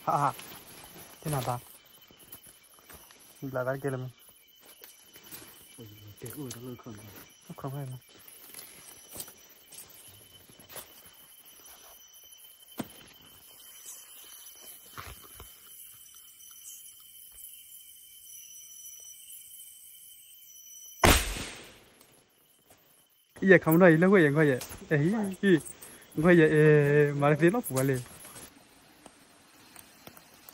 အါ, တနၤဘၣ်, ဘျးသးတကဲလၢၤမ့ၢ်, တဲအိၣ်တၢ်လၢခီၣ်န့ၣ်, ခီၣ်န့ၣ်, ယဲၢ်ခီမနီၢ်အံၤ လၢဝဲယဲၢ်ခီယဲၢ်, အဲ, ခီယဲၢ်, အဲ, မၤတသ့လီၤပူၤဝဲလံ,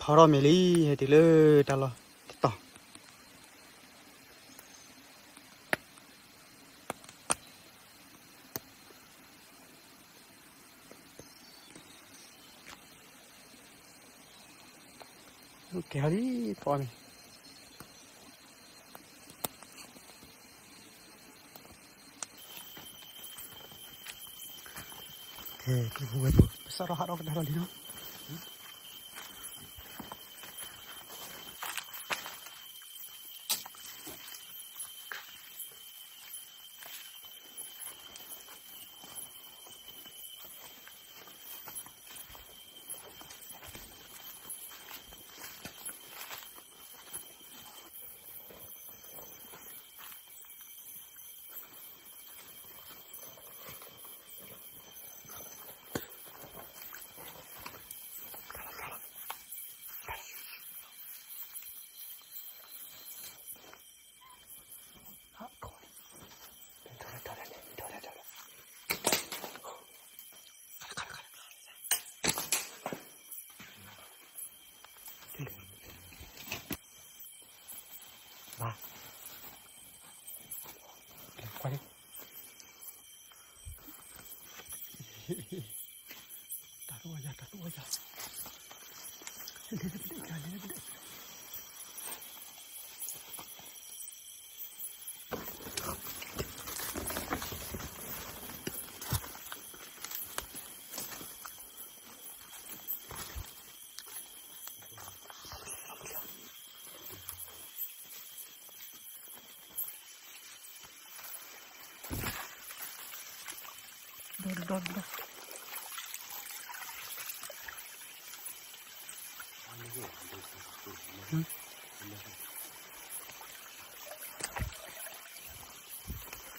ဖီထီၣ်မ့ၢ်လံ, ဟဲတုၤလၢတၢ်လီၢ်တတီၤ ကဲဟီလံ, ဖီန့ၣ်, ကဲ, ကဲဖိဝဲဖိ, ပစးထီၣ်ဟးထီၣ်ကဒါထီၣ်လံနီၤ. တၢ်သူၣ်ဝဲယၤ, တၢ်သူၣ်ဝဲယၤ, လဲၤလၢပဒဲၣ်, လဲၤလၢပဒဲၣ်. ဒီးဒီးဒီးဒီး,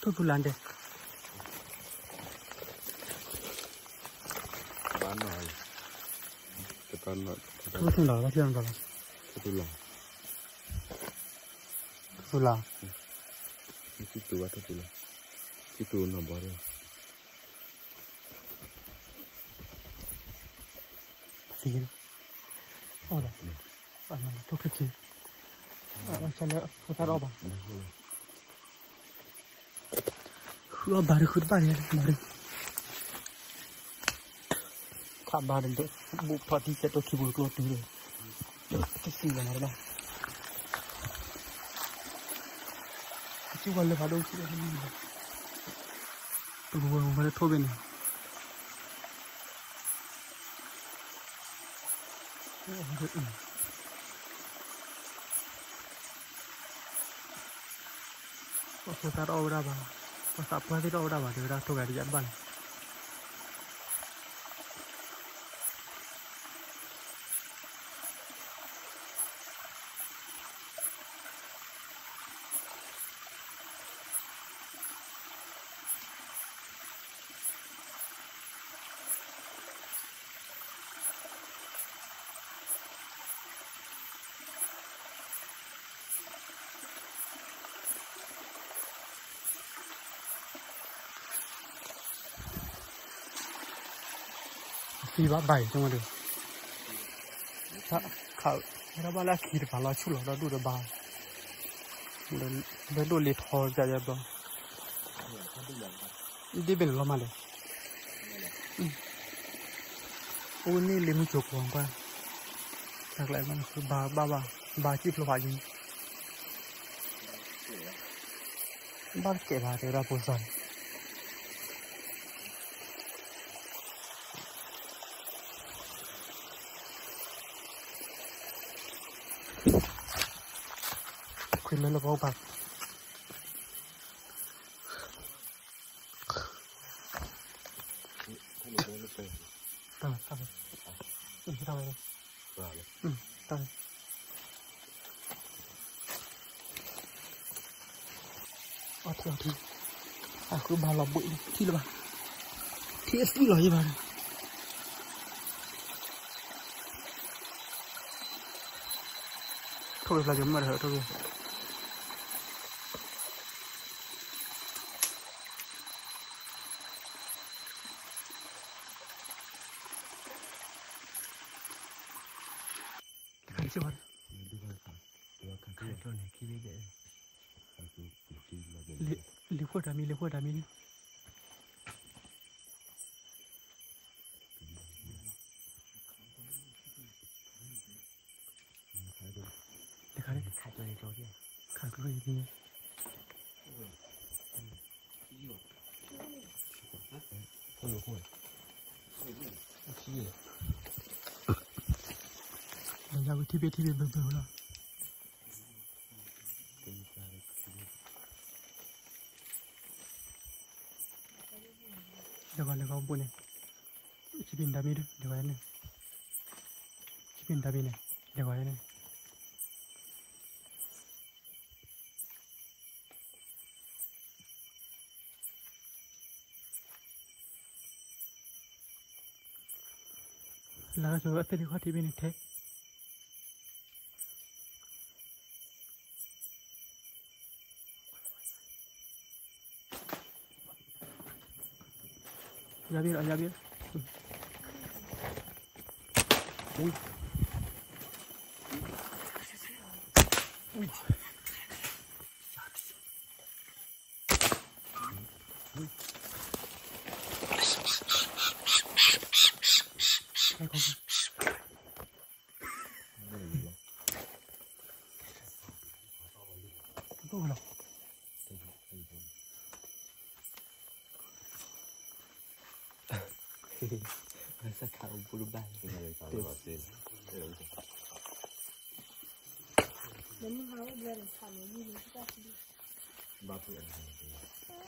ထိၣ်ဖူလၢ်ဒဲး, ဘၣ်နီၢ်လီၤ, တဘၣ်နီၢ်, ထိၣ်ဖူလၢ်, ထိၣ်ဖူလၢ်, ထိၣ်ဖူလၢ်, ထံတူာ်ဘၣ်ထိၣ်ဖူလၢ်, ထံတူာ်နီၢ်ဘီဒဲး, သံ, အီၣ်ဒီး, ထိၣ်ခ့ခ့, အီၣ်ဆၢလၢဖိသၣ်အီၣ်ဘၣ်. ဃုအီၣ်ဘၣ်ဒုး ဃုတဘၣ်န့ၣ် မၤဒုး, ခးဘၣ်ဒီး ဘူးထီၣ်တံၢ်ကဲတိၢ်ခံပူၤတကျိတုၤဒီး, တစံးလီၤမၤတဘၣ်, ကစံးဝဲလၢဖးဒိၣ်ကစံးဝဲလၢမၤ, ပကဝဲၤဝဲလၢထိၣ်ဘ့ၣ်န့ၣ် ပှၤဖိသၣ်တအီၣ်ဝဲဒၣ်ဘၣ်, ပှၤသးပှၢ်သ့ၣ်တအီၣ်ဝဲဒၣ်ဘၣ် တဲဝဲဒၣ်ထိၣ်ဂၤတယၤတဘၣ်န့ၣ်, သံဘၣ်ဘၣ်အံၤ ဆိကမိၣ်ဒီး, ခး, ဝဲဒၣ်ဘၣ်လၢအခံတဖၣ်လီၤဆူၣ်လီၤဒီဒူၣ်ဒီးဘါ, ဒီးဒိၣ်လ့ထီယၤယၤဘျီ, ဒ်ဘ့ၣ်န့ၣ်လီၤမးလဲၣ်, အိၣ်န့ၣ်လ့မုၢ်ကၠိၤကွီၤကွၢ်, တၢ်ကျဲဘၣ်န့ၣ် ဘါဘၣ်ဘၣ်, ဘါစံၣ်ဖျိဖးယံၤ ဘၣ်တကဲဘၣ် တဲဝဲဒၣ်ဖိသၣ်န့ၣ်, ခွံလၢလၢပှၤအိၣ်ပာ်, တၢ်လၢတၢ်ဝဲ, တၢ်ဝဲ, အီထံအီထံ, အဃုဘၣ်လီၤဘှံးထံလၢၤဘၣ်, ထံအသွံၣ်လီၤယံၤဘၣ်န့ၣ်, ထိၣ်ဂ့ၤဖျါက့ၤမ့ၢ်ဒီးထိၣ်ဂ့ၤ လံၤဃိၣ်တၢ်မံ လံၤဃိၣ်တၢ်မံလံ, ခးကျိအံၤန့ၣ် ယဝဲထံဘ့ၣ်ထံဘ့ၣ်ဘၢဘၢလီၤ, လဲၤဂီၤလဲၤဂီၤဘိန့ၣ်, ဆံးပ့ၤနတၢ်မံဒု လဲၤဂီၤန့ၣ်, ဆံးပ့ၤနတၢ်မံန့ၣ် လဲၤဂီၤန့ၣ် လၢကဆိအသ့ၣ်ဒံးခီၣ်ထံးဘ့ၣ်န့ၣ်ထဲ ယါဘ့ၣ်လီၤ ယါဘ့ၣ်လီၤ, အူ အူ ယူၤက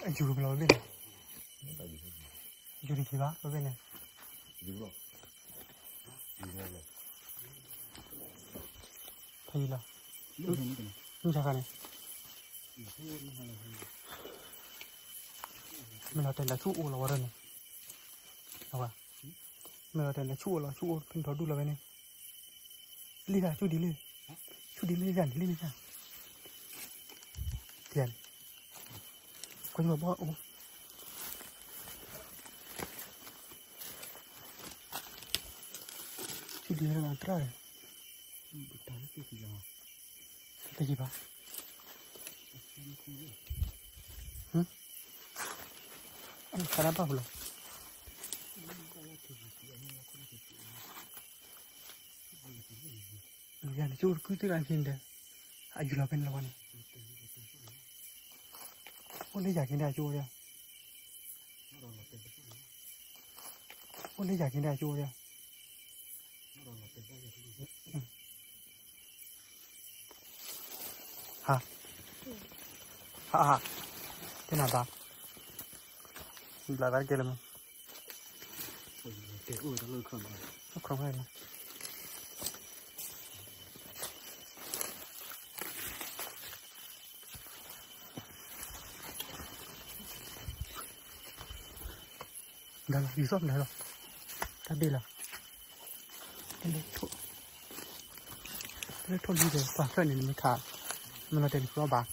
ဘျီဘ့ၣ်န့ၣ်, ယူၤတက့ၤဘၣ်ဘ့ၣ်န့ၣ်, ဖဲလီၤ, မုၢ်ဆါခါန့ၣ်, မ့ၢ်လီၤတဲာ်လၢဆူၣ်အိၣ်လီၤဝဲဒၣ်န့ၣ်, မ့ၢ်လီၤတဲာ်လၢဆူၣ်အိၣ်လီၤ ဆူၣ်အိၣ်ဖဲထီၣ်ဒူၣ်လီၤဝဲန့ၣ်, လံၣ်တၢ်ဆူၣ်ဒ်လံ, ဆူၣ်ဒ်လံၣ်တၢ်န့ၣ် လံၣ်မ့ၢ်တၢ် တယၤန့ၣ်, ကွၢ်ယဘီအိၣ်, ဆူၣ်ဒ်လံၣ်တၢ်, တယၤဘၣ်, ဆါဒၣ်ဘၣ်ဖူးလီၤ, ယၤန့ၣ် ကၠိတကုၢ်သ့ၣ်တဖၣ်န့ၣ်ဒီး အယူၤလီၤဖဲန့ၣ်လီၤဝဲန့ၣ်, အိၣ်လၢယၤက့ၤဒၣ်ကၠိဒီး, အိၣ်လၢယၤက့ၤဒၣ်ကၠိဒီး, ဟါ, ဟါ, ဟါ, တဲနၤဘၣ်, ဘျးသးကဲလၢမး ဒ်လီၤ ယူၤသီၣ်မနုၤလီၤ, တၢ်ဘ့ၣ်လီၤ, တၢ်လၢထိၣ်လံဒီး ပှၤဖျၢၣ်န့ၣ် နမ့ၢ်ခး, မ့ၢ်လီၤတဲာ်တကျီဘၣ်.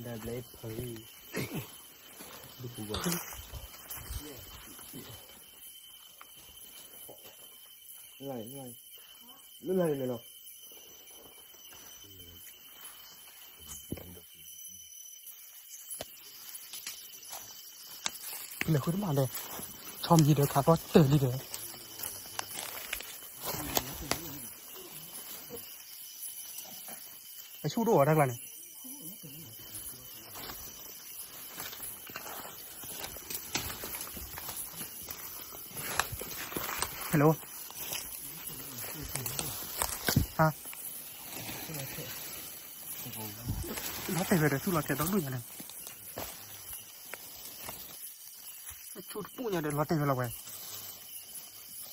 ဒၣ်ဘျဲၣ်ဖုး, ဒူပူၤဘၣ်, လၢလၢလီၤ. လဲၤဃုတမးဒီး ဆီမံၤဒီးခးဖီတၢၢ်လံဒီး အဆူၣ်တအိၣ်အီၤတၢ်ကျါန့ၣ်, လၢ, ဟါ, လီၤတဲာ်ဝဲဒီး သူၣ်လီၤတဲာ်ဒီဒူၣ်ညါန့ၣ်, အဆိတပူၤညါဒီး လီၤတဲာ်ဝဲလီၤဝဲ,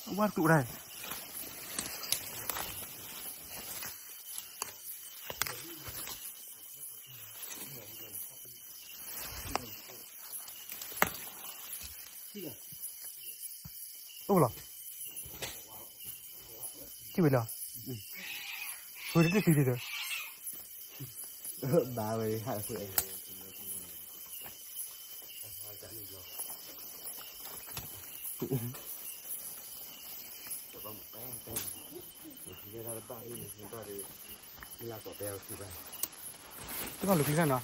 အဝဲတကျိၤဒၣ် အိၣ်လီၤ, ထံၣ်ဝဲလီၤ, ဝဲတသံဒံးဒီး, ဘၣ်ဝဲ, တဘၣ်လူၤကျံခါနီၤ,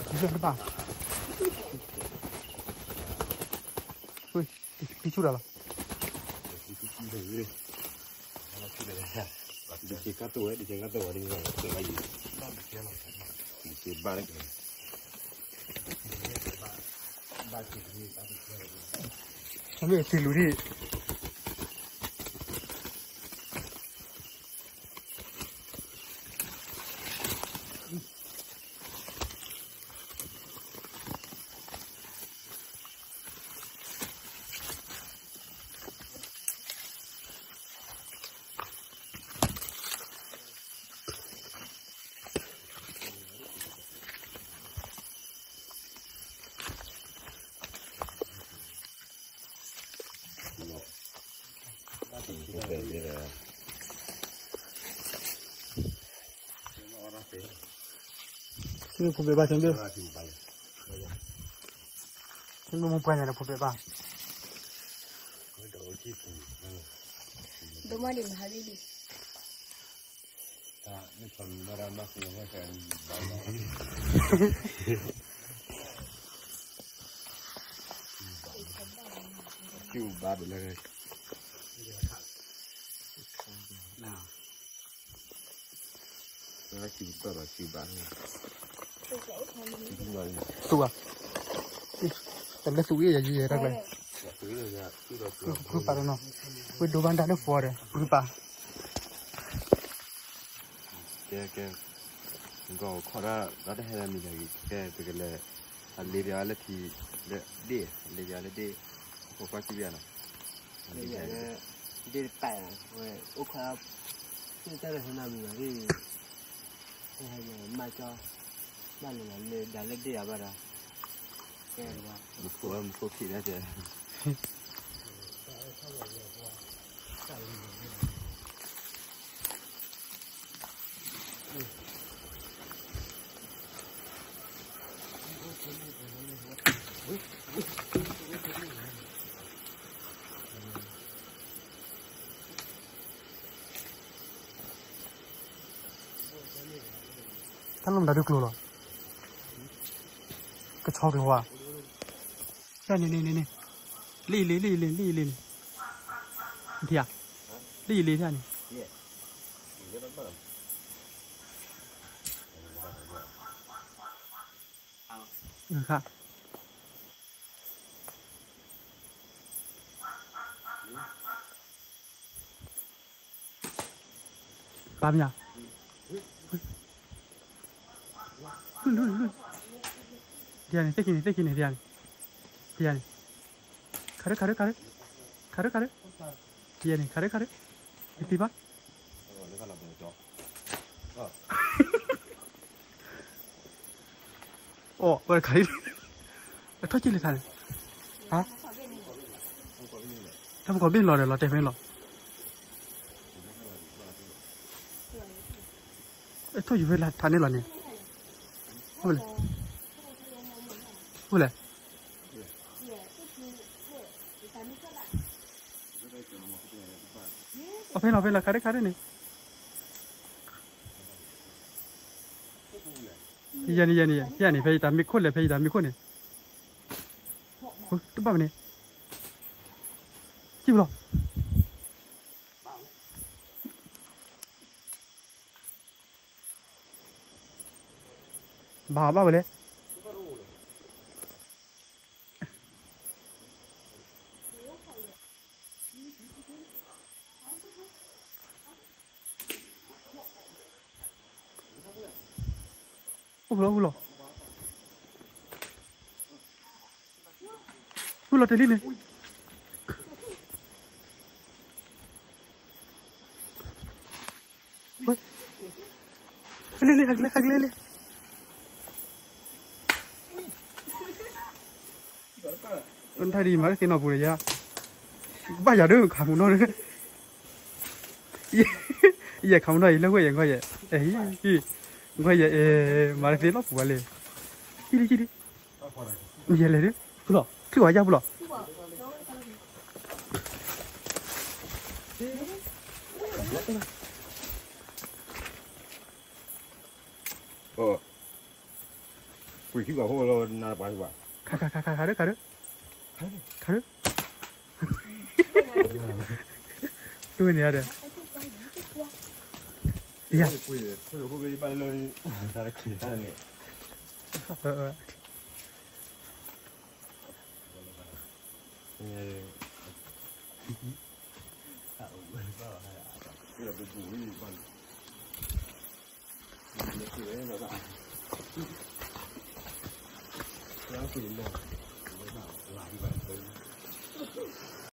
ကျံခါတဘၣ်, တဆူၣ်တၢ်လီၤ, ဒ်က့ၤကၢ်တိၢ်ဝဲ, ဒ်က့ၤကၢ်တိၢ်ဝဲ, ဒ်က့ၤဘၣ်လၢ, မ့ၢ်တလူၤဒံး ဖိဘဲဘၣ်, ဖိဘဲမူပှဲၤန့ၣ် ဖိဘဲဘၣ်, ဒိၣ်မးဒံးမဟါလံလံ သူၣ်ဘၣ်, တလဲၤသူၣ်အံၤ ယယဲၢ်တၢ်ကျဲ, ဖုပာ်တနီၤ, ဝ့ၢ်ဒိဘၣ်ဒၣ်န့ၣ်ဖီဒီး ဖုပာ် ကဲ, ကဲ, ကီၢ်ခီၣ်ဒၣ် တၢ်တဟဲလၢမံၤဒီး ကဲ ပကလဲၤ, အလ့ပယီၤလၢထံ, လၢဒ့ၣ်, အလ့ပယီၤလၢဒ့ၣ်, အခိၣ်ကွၢ်စံးပယီၤနီၤ, ဒ့ၣ်တပာ်, ဝဲအိၣ်ခီၣ်, တၢ်တဟဲလၢမံၤဒီး မၤကၠီ, ဘၣ်လဲၤလီၤလၢဒၣ်လၢဒ့ၣ်အဘၣ်ဒီး, ကဲ, မူခိၣ်ဖံးဒၣ်ကဲ တၢ်လီၢ်မတၤဒုးကျိၤလီၤ, ကဆီကျိၤဝါ, တၢ်န့ၣ်န့ၣ်န့ၣ်န့ၣ်, လံၣ်လံၣ်လံၣ်လံၣ်လံၣ်လံၣ်န့ၣ်, ထံၣ်ဧါ, လံၣ်လံၣ်ထံၣ်န့ၣ်, ခါ ပာ်မ့ၢ်ဧါ, ဒ်န့ၣ် သ့ၣ်ခံန့ၣ် သ့ၣ်ခံန့ၣ် ဒ်န့ၣ်, ဒ်န့ၣ်, ခါရၢ ခါရၢ ခါရၢ, ခါရၢ ခါရၢ, ဒ်န့ၣ် ခါရၢ ခါရၢ, ယသံဘၣ် အိၣ်ဝဲခါလံ, အထီၣ်က့ၤလံခါန့ၣ်, ဟါ, ထီၣ်ပကီၢ်ဘ့ၣ်လီၤဒီး လီၤတဲာ်ဖဲန့ၣ်လီၤ, အထီၣ်ယူၤဖဲလၢထးန့ၣ်လီၤန့ၣ်, အိၣ်လဲၣ်, အိၣ်လဲၣ်, အဖဲလီၤ ဖဲလီၤ ခါရၢ ခါရၢန့ၣ် ယဲန့ၣ် ယဲန့ၣ် ယဲန့ၣ် ဖဲယတၢ်မ့ၢ်ခိၣ်လဲၣ် ဖဲယတၢ်မ့ၢ်ခိၣ်န့ၣ်, တဘၣ်မနုၤ, စံၣ်ပူၤလီၤ, ဘၣ်ဘၣ်ဝဲလဲၣ်. ဟူလီၤ, ဟူလီၤ, ဟူလီၤတလံန့ၣ်, လ့လ့ ဟဲက့ၤလံ, ဟဲက့ၤလံ, လ့လ့, နထါဒံးမၤတသ့နီၢ်ပူၤဒီးယၤ, ဘၣ်ယၤဒုး ခးမူနီၢ်ဒုး, ယဲၢ်ခးမူနီၢ်အံၤ လၢဝဲၢ်ယဲၢ် နခွဲးယဲၢ်, နခွဲးယဲၢ်, မၤတသ့လီၤပူၤဘၣ်လံ, ဟံၣ်လံ ဟံၣ်လံ, ယဲၢ်လဲၤဒုး, ဖုလီၤ, ချံၣ်ဝဲယၢ်ဖုလီၤ. ခး ခး ခး ခး ခး ခးဒုး ခးဒုး, ခးဒုး, တူၢ်န့ၣ်ဒီး, ယၤ,